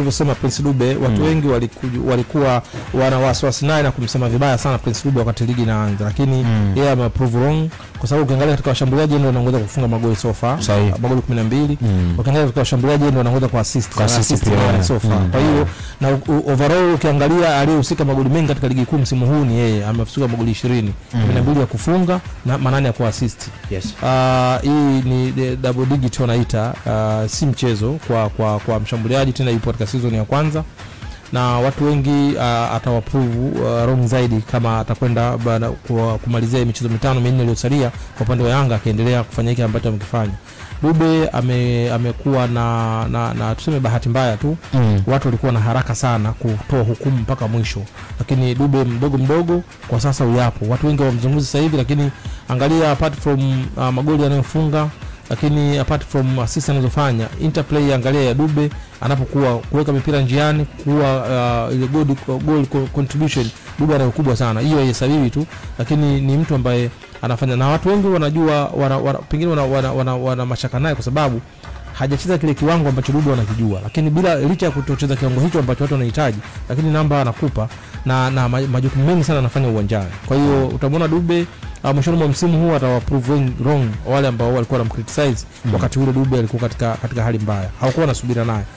ulivyosema Prince Dube, watu wengi walikuwa wana wasiwasi naye na kumsema vibaya sana Prince Dube wakati ligi inaanza, lakini yeye ame prove wrong kwa sababu ukiangalia katika washambuliaji ndio anaongoza kufunga magoli so far, magoli 12. Ukiangalia katika washambuliaji ndio anaongoza kwa assist, Kwa assist assist pia, nane so far. Kwa hiyo na overall ukiangalia aliyehusika magoli mengi katika ligi kuu msimu huu ni yeye, amehusika magoli 20, 12 ya kufunga na 8 ya kuassist. Hii ni double digit wanaita, si mchezo kwa mshambuliaji, tena yupo katika season ya kwanza na watu wengi atawaprove wrong zaidi kama atakwenda kumalizia michezo mitano minne iliyosalia kwa upande wa Yanga akiendelea kufanya hiki ambacho amekifanya. Dube amekuwa na tuseme bahati mbaya tu, watu walikuwa na haraka sana kutoa hukumu mpaka mwisho, lakini Dube mdogo mdogo kwa sasa uyapo, watu wengi wamzungumzi sasa hivi, lakini angalia apart from magoli anayofunga, lakini apart from assist anazofanya, interplay angalia ya Dube anapokuwa kuweka mipira njiani, kuwa ile goal contribution Dube anayo kubwa sana. Hiyo haihesabiwi tu, lakini ni mtu ambaye anafanya na watu wengi wanajua pengine wana mashaka naye kwa sababu hajacheza kile kiwango ambacho Dube wanakijua, lakini bila licha ya kutocheza kiwango hicho ambacho watu wanahitaji, lakini namba anakupa na majukumu mengi sana anafanya uwanjani. Kwa hiyo utamwona Dube mwishoni mwa msimu huu atawaprove wrong wale ambao walikuwa wanamcriticize wakati ule Dube alikuwa katika hali mbaya, hawakuwa wanasubira naye.